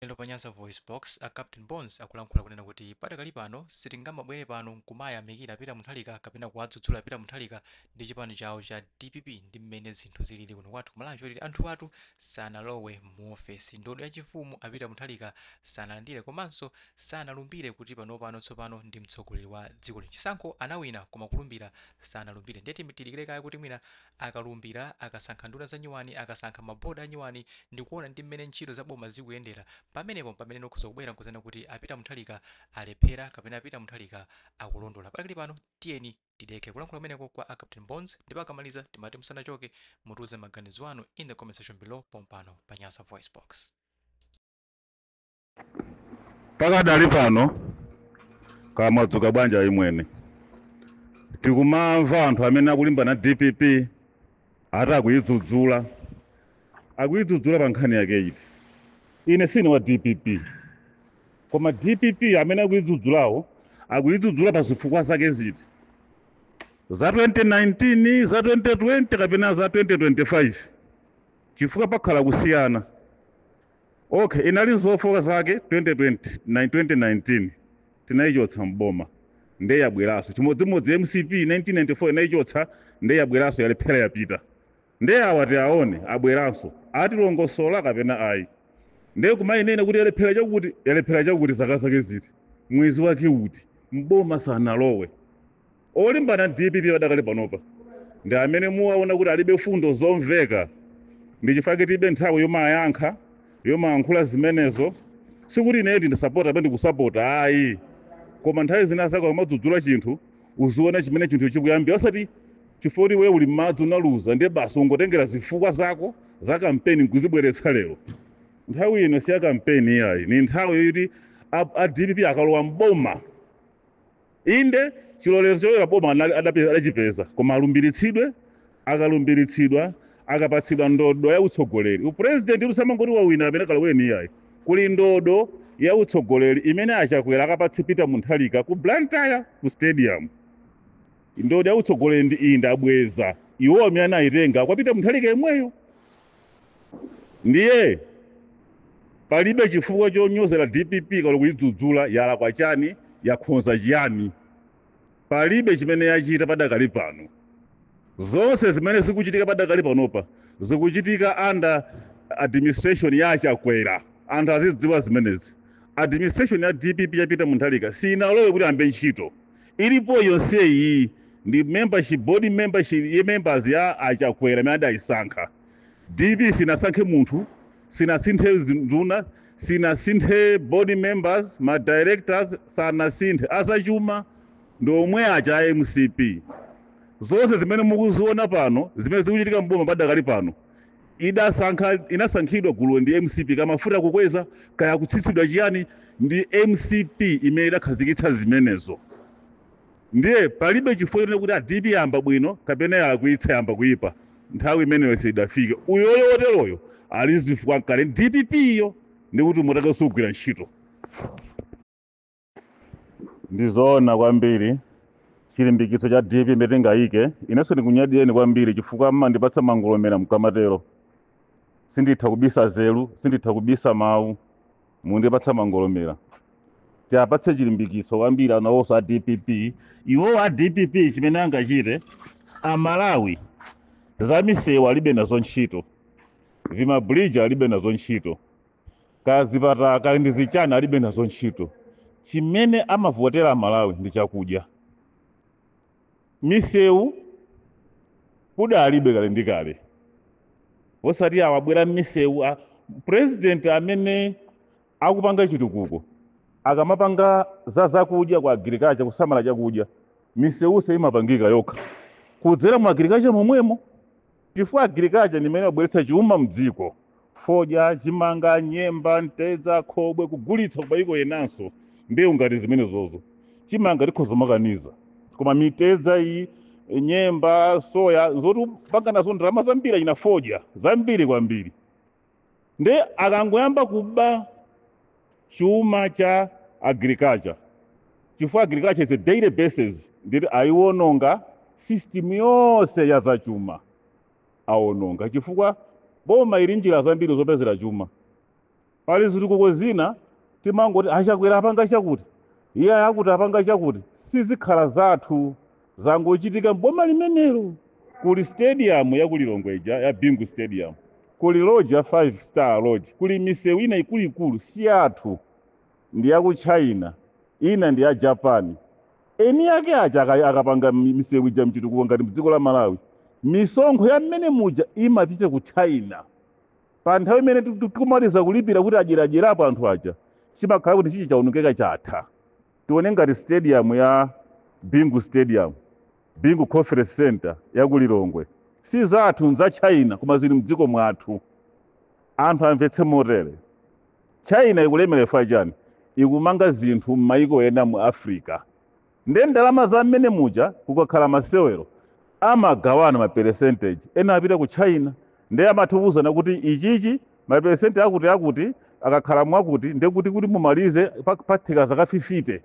Lero pa Nyasa VoiceBox, a Captain Bones akulankhula kunena kuti padakali pano sitingamabwere pano nkumayamikira Peter Mutharika kapena kuwadzudzula Peter Mutharika ndi chipani chawo cha dpp ndi mmene zinthu zilili kuno kwathu ku Malawi choti anthuwatu sanalowe mu ofesi. Ndodo yachifumu a Peter Mutharika sanalandire komanso sanalumbire kuti panopano tsopano ndi mtsogoleri wa dziko lino. Chisankho anawina koma kulumbira sanalumbire. Ndiye tidikire kaye kuti mwina akalumbira, akasankha nduna zanyuwani, akasankha ma board anyuwani ndikuona ndi mmene ntchito za boma zikuyendera, pamenepo mpamene ukhoza kubwera nkuzanena kuti a Peter Mutharika alephera kapena a Peter Mutharika akulondola. Padakali pano tiyeni tidekhe kulankhula kumeneko kwa a Captain Bones ndipo akamaliza timati musanachoke mutiuze maganizo anu in the comment section below pompano pa Nyasa VoiceBox. Pakadali pano, kamwadzuka bwanji imwene? Tikumamva anthu amene akulimbana DPP ati akuyidzudzula, akuyidzudzula pa nkhani yake iti? Ine sine wa DPP, koma DPP amene akuyidzudzulawo akuyidzudzula pa zifukwa zake ziti? Za 2019, za 2020 kapena za 2025? Chifukwa pakhala kusiyana. Okay, inali nzofoka zake 2020, 2019 tinayichotsa mboma, nde yabweranso. Chimodzimodzi MCP 1994 inayichotsa, nde yabweranso, yalephera, yapita. Nde awa tiaone abweranso atilongosola kapena ayi. Nde kumayinena kuti yalephera chakuti, yalephera chakuti, zaka zake ziti, mwezi wake uti, mboma sanalowe. Olimbana DPP padakali panopa ndi amene muwaona kuti alibe fundo zomveka. Ndi chifukwa tilibe nthawi yomayankha, yomayankhula zimenezo. Sikuti ine ndisapota amene ndikusapota, ayi, koma nthawi zina zako amadzudzula chinthu uziona chimene chinthu chikuyambira, osati chifukwa kuti iwe uli m'madzi unaluza ndiye basi ungotengera zifukwa zako za kampeni nkuzibweretsa lero. Nthawi ino si ya kampeni iyayi, ni nthawi yokuti a DPP akalowa mboma, inde chilolezo cholowera boma adachipeza, koma alumbiritsidwe. Akalumbiritsidwa, akapatsidwa ndodo ya utsogoleri, upresident usamangoti wawina amene kaloweni iyayi. Kuli ndodo ya utsogoleri imene Achakwera akapatse Peter Mutharika ku Blantyre ku stadium. Ndodo ya utsogoleri ndi iyi, ndabweza. Iwo amene anayitenga kwa Peter Mutharika imweyo. Ndiye palibe chifukwa chonyozera DPP kapena kuidzudzula. Yalakwa chani? Yakhonza chiyani? Palibe chimene yachita padakali pano. Zonse zimene zikuchitika padakali panopa zikuchitika under administration ya Achakwera. Anthu azidziwa zimenezi. Administration ya DPP ya Peter Mutharika sinalowe kuti ambe ntchito. Ilipo yonseyi ndi membership, board membership ye members ya Achakwera imene adayisankha. DPP sinasankhe munthu, sinasinthe nduna, sinasinthe board members, ma directors sanasinthe, azachuma ndi omwe aja a MCP. Zonse zimene mukuziona pano, zimene zikuchitika mboma padakali pano, idasankha, inasankhidwa gulu ndi MCP. Kamafuta kukweza kaya kutsitsidwa chiyani, ndi MCP imene idakhazikitsa zimenezo. Ndiye palibe chifukwa chonena kuti a DP yamba bwino kapena yalakwitsa, yamba kuipa. Nthawi imeneyo sidafike. Uyoyo woteroyo ali zifukwa kale DPP iyo, ndikuti mutake sugwira ntchito. Ndizoona kwambiri chilimbikitso cha DPP imene tingayike. Inenso ndikunyadireni kwambiri chifukwa mmandipatsa mangolomera mkamatero. Sinditha kubisa zeru, sinditha kubisa mawu, mundipatsa mangolomera. Tiapatse chilimbikitso kwambiri anawonso a DPP. Iwowo a DPP chimene angachite, Amalawi za misewu alibe nazo ntchito, vimabridge alibe nazo ntchito, kazipatala kali ndi zichani alibe nazo ntchito. Chimene amavotera Amalawi ndi chakudya. Misewu kudalibe kale ndi kale, osati awabwera m'misewu. President amene akupanga chitukuko akamapanga za zakudya ku agriculture, kusamala chakudya, misewuso imapangika yokha kudzera mu agriculture momwemo, chifukwa agriculture ndi imene imabweretsa chuma mdziko: fodya, chimanga, nyemba, mtedza, khobwe, kugulitsa kumayiko enanso. Mbewu ngati zimenezozo, chimanga tikhoza makaniza, koma mitedza iyi, nyemba, soya, zoti upanga nazo ndalama zambiri, ina fodya zambiri kwambiri. Nde akangoyamba kuba chuma cha agriculture, chifukwa agriculture is a daily basis, nditi ayiwononga system yonse ya zachuma, awononga, chifukwa boma ili njira zambiri zopezera chuma. Pali zitukuko zina timangoti achakwera apanga chakuti, iye akuti apanga chakuti, sizikhala zathu, zangochitika mboma limenelo. Kuli stadium ya kulilongwe ija ya Bingu Stadium, kuli lodge ya 5 star lodge, kuli misewu ina ikuluikulu, si yathu, ndi ya ku China, ina ndi ya Japan. Eni yake aja akapanga misewu ija mchitukuko ngati mdziko la Malawi, misonkho ya mmene muja imapita ku China. Pa nthawi imene tikumaliza kulipira kuti adyeradyerapo anthu aja, chimakhala kuti chichi chaonongeka, chatha. Tione ngati stadium ya Bingu Stadium, Bingu Conference Center ya kulilongwe, si zathu, nza China, koma zili mdziko mwathu. Anthu amvetse motere: China ikulemera chifukwa chani? Ikumanga zinthu m'mayiko ena mu Africa, nde ndalama za mmene muja kukakhala masewero amagawana ma percentage, ena apita ku China. Nde amathiwuzana kuti ichichi ma percent akuti akuti akakhala mwakuti, nde kuti mumalize patheka zaka 50.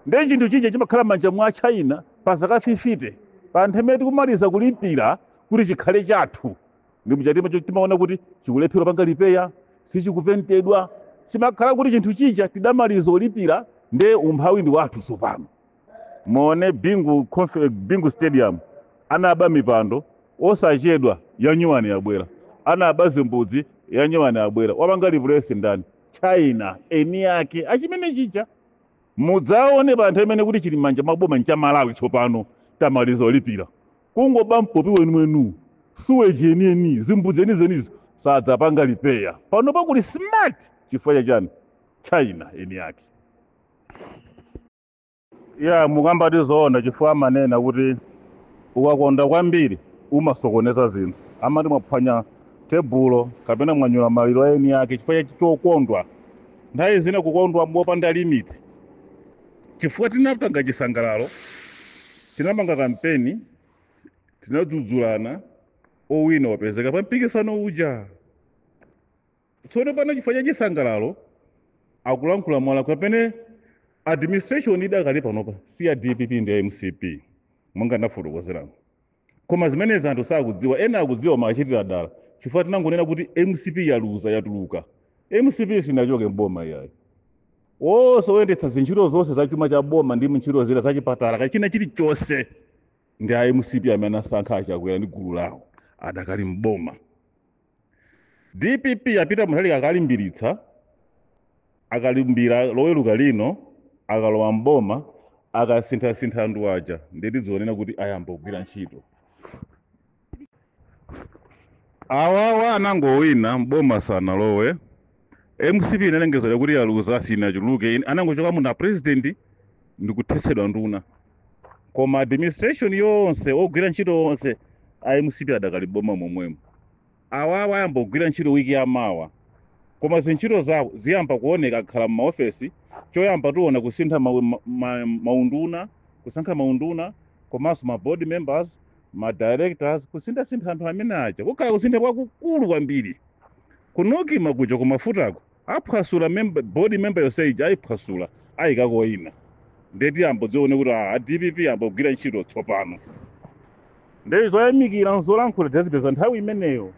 Nde chinthu chija chimakhala m'manja mwa China pa zaka 50. Pa nthawi imene tikumaliza kulipira kuti chikhale chathu, ndi muja timaona kuti chikulephera panga repair, sichikupentedwa. Chimakhala kuti chinthu chija tidamaliza kulipira, nde umphawi ndi wathu. Tsopano muone Bingu Stadium, anaba mipando, osachedwa ya nyuwani yabwera. Anaba zimbudzi, ya nyuwani yabwera. Wapanga replace ndani? China, eni yake achimene chija. Mudzaone pa nthawi imene kuti chili m'manja mwa boma ncha Malawi. Tsopano tamaliza kulipira, kungoba mpopi wenuwenu, sewage enieni, zimbudzi enizenizO sadzapanga repair. Pano pakuli smart chifukwa chachani? China eni yake. Ya, mukambati zoona, chifukwa amanena kuti ukakonda kwambiri umasokoneza zinthu. Amati mwaphwanya tebulo kapena mwanyula maliro eni yake chifukwa chokondwa. Nthawi zina kukondwa mopanda limit, chifukwa tinapanga chisangalalo, tinapanga kampeni, tinadzudzulana, owina wapezeka pa mpikisano uja. Tsono pano chifukwa cha chisangalalo akulankhula mwala, kapene administration idakali panopa si ya DPP, ndi ya MCP, monga ndafotokozeramo. Koma zimenezi anthu sakudziwa, ena akudziwa machitira dala, chifukwa tinangonena kuti MCP yaluza, yatuluka. MCP sinachoke mboma iyayi. Wonse oyendetsa zintchito zonse za chuma cha boma ndi ntchito zina zachipatala, kachina chilichonse, ndi a MCP amene anasankha achakwera ndi gulu lawo, adakali mboma. DPP apita Mutharika akalimbiritsa, akalimbira loweruka lino, akalowa mboma, akasinthasintha anthu aja, nditidzionena kuti ayamba kugwira ntchito. Awawa anangowina, mboma sanalowe. MCP inalengezera kuti yaluza, sinachuluke, anangochoka muna president ndikuthetsedwa nduna, koma administration yonse, ogwira ntchito onse a MCP adakali boma momwemo. Awawa ayamba kugwira ntchito wiki yamawa, koma zintchito zawo ziyamba kuoneka akhala m'maofesi. Choyamba tiona kusintha maunduna, kusankha maunduna, komanso ma board members, ma directors, kusinthasintha anthu amene aja. Kukhala kusintha kwakukulu kwambiri. Kunokima kuja kumafutako aphwasula member, board member yonse ija ayiphwasula, ayikako ina. Ndeti ambodzione kuti a DPP ambogwira ntchito tsopano. Ndi zoyamikira nzolankhula tazipeza nthawi imeneyo.